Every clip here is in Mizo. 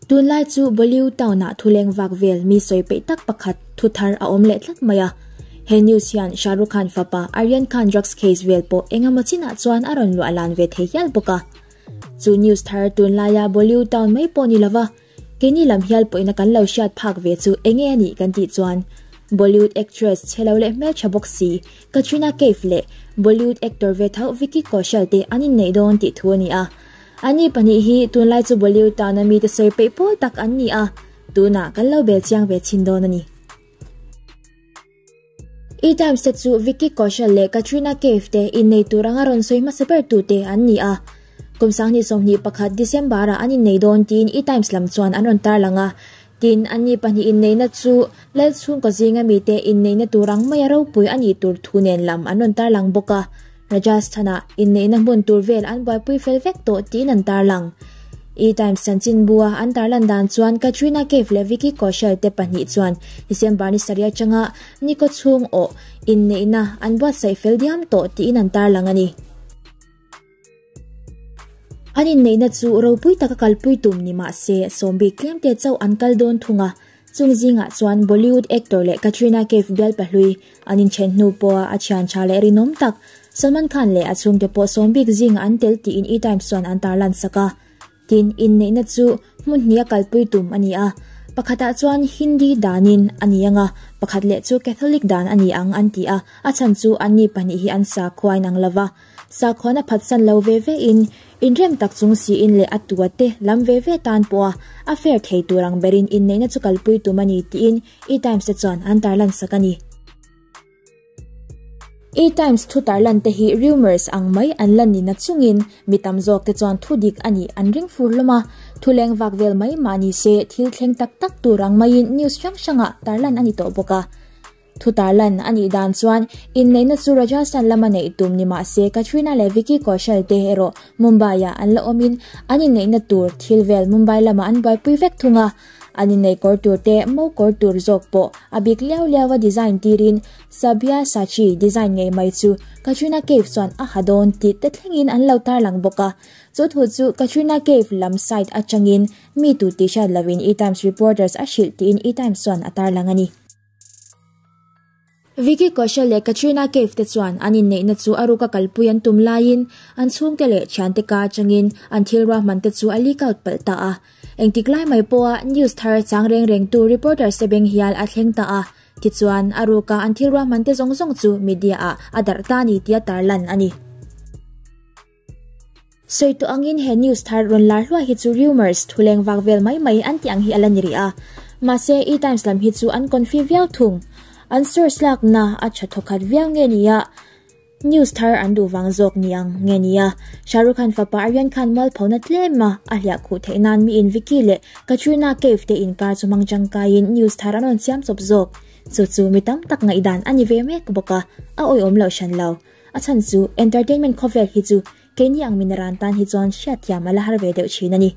Tunlai chu Bollywood town ah thuleng vak vel mi sawi peih tak pakhat thu thar a awm leh tlat mai a. He news hian Shah Rukh Khan fapa Aryan Khan drugs case vel pawh engemaw chinah chuan a rawn luah lan ve thei hial bawk a. Chu news thar tunlaia Bollywood town mai pawh ni lova keini lam hial pawhin a kan lo hriat phak ve chu enge a nih kan tih chuan Bollywood actress chhe lo leh hmeltha bawk si Katrina Kaif leh Bollywood actor ve tho Vicky Kaushal te an inneih dawn tih thu a ni a. Ani pahnih hi tunlai chu Bollywood tana mite sawi peih pawl tak an ni a, tunah kan lo bel chiang ve chhin dawn a ni. E-Times te chu Vicky Kaushal leh Katrina Kaif te innei tur anga rawn sawi hmasa ber tute an ni a. Kum 2021 December-ah an innei dawn tiin E-Times lam chuan an rawn tarlang a. Tin, anni pahnih inneihna chu Lal chhungkaw zinga mite inneihna tur ang maia ropui a nih tur thu nen lam an rawn tarlang bawk a. Rajasthan-ah inneihna hmun tur vel an buaipui fel vek tawh tiin an tarlang. E-Times chanchinbua an tarlan dan chuan Katrina Kaif leh Vicky Kaushal te pahnih chuan December ni sarih atanga ni kaw chhung awh inneihna an buatsaih fel diam tawh tiin an tarlang a ni. An inneihna chu ropui taka kalpui tum ni mah se sawmbik tlemte chauh an kal dawn thung a, chung zingah chuan Bollywood actor leh Katrina Kaif bial pahlui an inthen hnu pawha a thian tha leh rinawm tak Salman Khan leh a chhungte pawh sawmbik zingah an tel tiin E-Times chuan an tarlan sak a. Tin, inneihna chu hmun hnih a kalpui tum a ni a, pakhatah chuan Hindi danin a ni ang a, pakhat leh chu Catholic dan a ni ang an ti a, a chhan chu anni pahnih hi an sakhua inang lova. Sakhuana phatsan lo ve ve in, inrem tak chung siin leh a tua te lam ve ve tan pawha a fair thei tur ang berin inneihna chu kalpui tum a ni tiin E-Times te chuan an tarlan sak a ni. E-Times thu tarlan te hi rumours ang mai an la ni na chungin mi tam zawk te chuan thu dik a nih an ring fur hlawm a, thu leng vak vel mai mah ni se thil thleng tak tak tur ang maiin news hrang hrangah tarlan a ni tawh bawk a. Thu tarlan a nih dan chuan inneihna chu Rajasthan lama neih tum ni mah se Katrina leh Vicky Kaushal te erawh Mumbai-ah an la awmin an inneihna tur thil vel Mumbai lamah an buaipui vek thung a. An inneih kawr tur te mo kawr tur zawk pawh a bik liau liau a design tirin Sabya Sachi design ngei mai chu Katrina Kaif chuan a ha dawn tih te thlengin an lo tarlang bawk a. Chu thu chu Katrina Kaif lam site atangin mi tu tih hriat loin E-Times reporters a hrilh tiin E-Times chuan a tarlang a ni. Vicky Kaushal leh Katrina Kaif te chuan an inneihna chu a ruka kalpui an tum laiin an chhungte leh thiante ka atangin an thil ruahman te chu a leak out palh ta a. Engtik lai mai pawha news thar chang reng rengtu reporter se beng hial a thleng ta a. Tichuan, a ruka an thil ruahman te zawng zawng chu media ah a darh ta ni tia tarlan a ni. Sawi tawh angin he news thar rawn lar hluai hi chu rumours, thuleng vak vel mai mai an tih ang hi a la ni rih a. Mahse, E-Times lam hi chu an confi viau thung. An source lakna a tha thawkhat viau nge nia, news thar an duh vang zawk ni ang nge nia. Shah Rukh Khan fapa Aryan Khan mualphona tlem a, a hliah khuh theih nan miin Vicky leh Katrina Kaif te inkar chu hmang tangkaiin news thar an rawn siam chawp zawk. Chu chu mi tam tak ngaihdan a ni ve mek bawk a, a awihawm loh hran lo. A chhan chu entertainment khawvel hi chu keini ang minaran tan hi chuan hriatthiam a la har ve deuh thin a ni.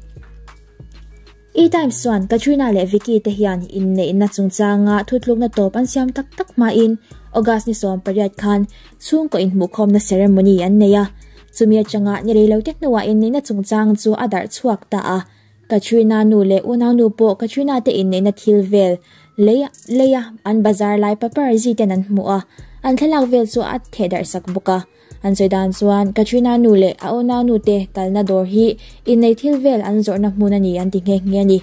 E-Times chuan Katrina leh Vicky te hian inneihna chungchanga thutlukna tawp an siam tak tak hmain August ni 18 khan chhungkaw inhmuhkhawmna ceremony an nei a. Chumi atanga ni reilote hnuah inneihna chungchang chu a darh chhuak ta a. Katrina nu leh unaunu pawh Katrina te inneihna thil vel lei leia an bazar lai paparazzi ten an hmuh a, an thlalak vel chu a theh darh sak bawk a. An sawi dan chuan Katrina nu leh a unaunu te kalna dawr hi innei thil vel an zawrhna hmun a ni an ti nghe nghe a ni.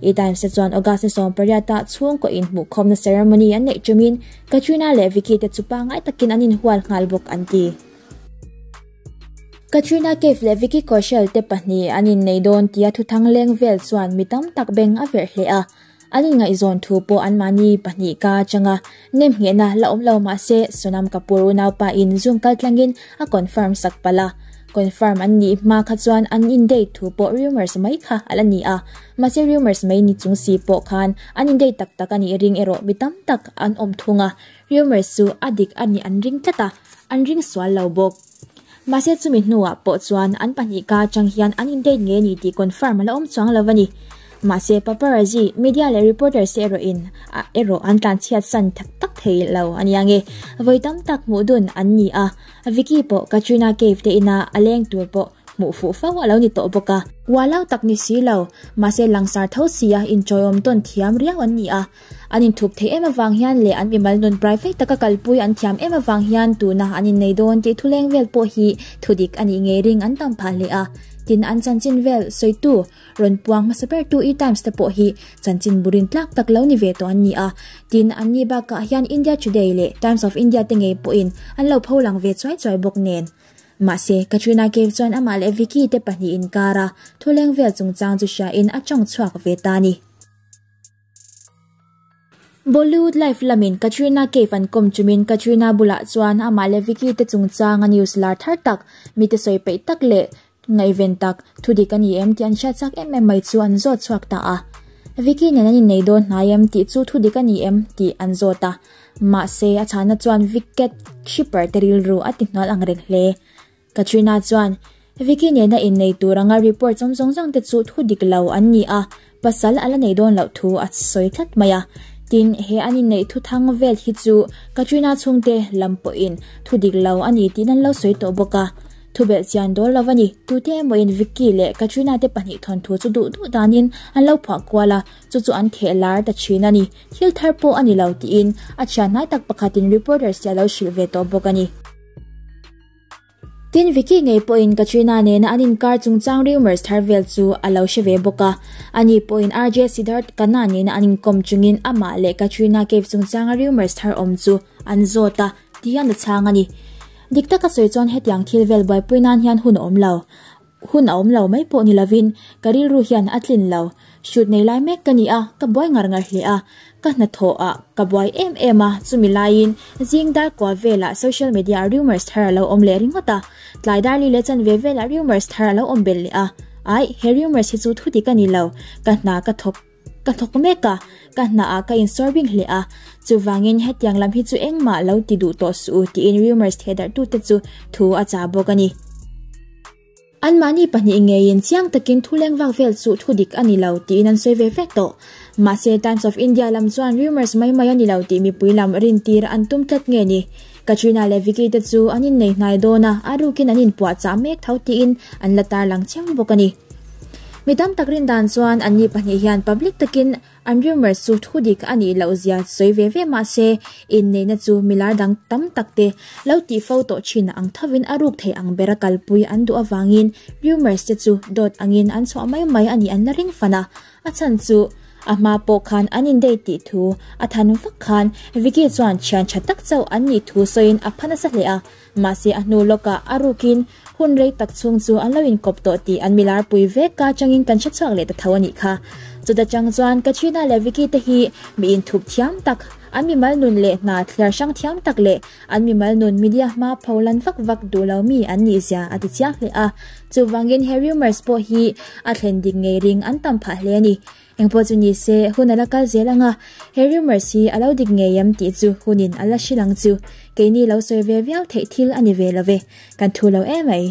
E-Times te chuan August ni 18 ah chhungkaw inhmuhkhawmna ceremony an neih tumin Katrina leh Vicky te chu pangngai takin an inhual nghal bawk an ti. Katrina Kaif leh Vicky Kaushal te pahnih an innei dawn tia thuthang leng vel chuan mi tam tak beng a verh hle a. An inngaihzawn thu pawh anmahni pahnih ka atanga nemnghehna la awm lo mah se Sonam Kapoor unaupa in Zoom kaltlangin a confirm sak palh a. Confirm an nih hma kha chuan an in-date thu pawh rumours mai kha a la ni a. Mahse rumours mai ni chung si pawh khan an in-date tak tak a nih ring erawh mi tam tak an awm thung a. Rumours chu a dik a nih an ring tlat a, an ring sual lo bawk. Mahse chumi hnuah pawh chuan an pahnih ka atang hian an in-date nge ni tih confirm a la awm chuang lo a ni. Mahse paparazzi, media leh reporters te erawhin a erawh an tlanchhiat san tak tak thei lo a nia nge. Vawi tam tak hmuh dun an ni a, Vicky pawh Katrina Kaif te ina a leng tur pawh. hmuh fuh fo a lo ni tawh bawk a. Ualau tak ni si lo, mahse langsar tho sia inchawiawm tawn thiam riau an ni a. An inthup theih em avang hian leh an mimal nun private taka kalpui an thiam em avang hian tuna an innei dawn tih thuleng vel pawh hi thudik a nih ngei ring an tam phah hle a. Tin, an chanchin vel sawitu rawn puang hmasa bertu E-Times te pawh hi chanchin burin tlak tak lo ni ve tawh an ni a. Tin, anni bakah hian India Today leh Times of India te ngei pawhin an lo pholang ve chuai chuai bawk nen. Mahse, Katrina Kaif chuan amah leh Vicky te pahnih inkara thuleng vel chungchang chu hriain a tawng chhuak ve ta a ni. Bollywood Life lamin Katrina Kaif an kawm chumin Katrina bulah chuan amah leh Vicky te chungchanga news lar thar tak, mite sawi peih tak leh ngaihven tak, thudik a ni em tih an hriat chak em em mai chu an zawt chhuak ta a. Vicky nen an innei dawn hnai em tih chu thudik a ni em tih an zawt a. Mahse, a chhana chuan Vicket shipper te rilru a ti hnual ang reng hle. Katrina chuan, Vicky nena innei tur anga report zawng zawng zawng te chu thu dik lo an ni a, pasal a la nei dawn loh thu a sawi tlat mai a. Tin, he an inneih thu thang vel hi chu Katrina chhungte lam pawhin thu dik lo a ni tiin an lo sawi tawh bawk a. Thu belh chian dawl lo a ni, tute emawin Vicky leh Katrina te pahnih thawnthu chu duh duh danin an lo phuah kual a, chu chu an theh lar ta thin a ni. Thil thar pawh a ni lo tiin a thian hnai tak pakhatin reporters te a lo hrilh ve tawh bawk a ni. Tin, Vicky ngei pawhin Katrina nena an inkar chungchang rumours thar vel chu a lo hre ve bawk a. Ani pawhin RJ Siddharth Khanna nena an inkawm chungin amah leh Katrina Kaif chungchanga rumours thar awm chu an zawt a, ti hian a chhang a ni. Dik taka sawi chuan hetiang thil vel buaipui nan hian hun a awm lo. Hun a awm lo mai pawh ni lovin ka rilru hian a tlin lo. Shoot nei lai mek ka ni a, ka buai ngar ngar hle a. Ka hnathawh ah ka buai em em a, chumi laiin zing dar kua velah social media ah rumours thar a lo awm leh ringawt a. Tlai dar li leh chanve velah rumours thar a lo awm belh leh a. Aih, he rumours hi chu thudik a ni lo, ka hna ka thawk. Ka thawk mek a, ka hna ah ka insawr bing hle a, chuvangin hetiang lam hi chu engmah lo ti duh tawh suh u tiin rumours thehdarh tute chu thu a chah bawk a ni. Anmahni pahnih ngeiin chiang takin thu leng vak vel chu thu dik a ni lo tiin an sawi ve vek tawh. Mahse Times of India lam chuan rumours mai mai a ni lo tih mipui lam rintir an tum tlat nge ni. Katrina leh Vicky te chu an innei hnai dawn a, a rukin an inpuahchah mek tho tiin an la tarlang chiang bawk a ni. Mi tam tak rin dan chuan anni pahnih hian public takin an rumours chu thu dik a nih loh zia sawi ve ve mah se, inneihna chu milar dang tam tak te lo tih fo tawh thin ang thovin a ruk thei ang bera kalpui an duh avangin rumours te chu dawt angin an chhuah mai mai a nih an la ring fan a. A chhan chu a hma pawh khan an indate tih thu a than vak khan Vicky chuan thian tha tak chauh an nih thu sawiin a pha nasa hle a, mahse a hnu lawkah a rukin Hun rei tak chhung chu an lo inkawp tawh tih an milar pui vek ka atangin kan hre chhuak leh ta tho a nih kha. Chuta chang chuan Katrina leh Vicky te hi mi inthup thiam tak, an mimal nun leh hna thliar hrang thiam tak leh an mimal nun media hma pho lan vak vak duh lo mi an nih zia a ti chiang hle a. Chuvangin he rumours pawh hi a thlen dik ngei ring an tam phah hle a ni. Engpawh chu ni se, hun a la kal zel ang a, he rumours hi a lo dik ngei em tih chu hunin a la hrilh ang chu. Keini lo sawi ve viau theih thil a ni ve lo ve, kan thu lo emai.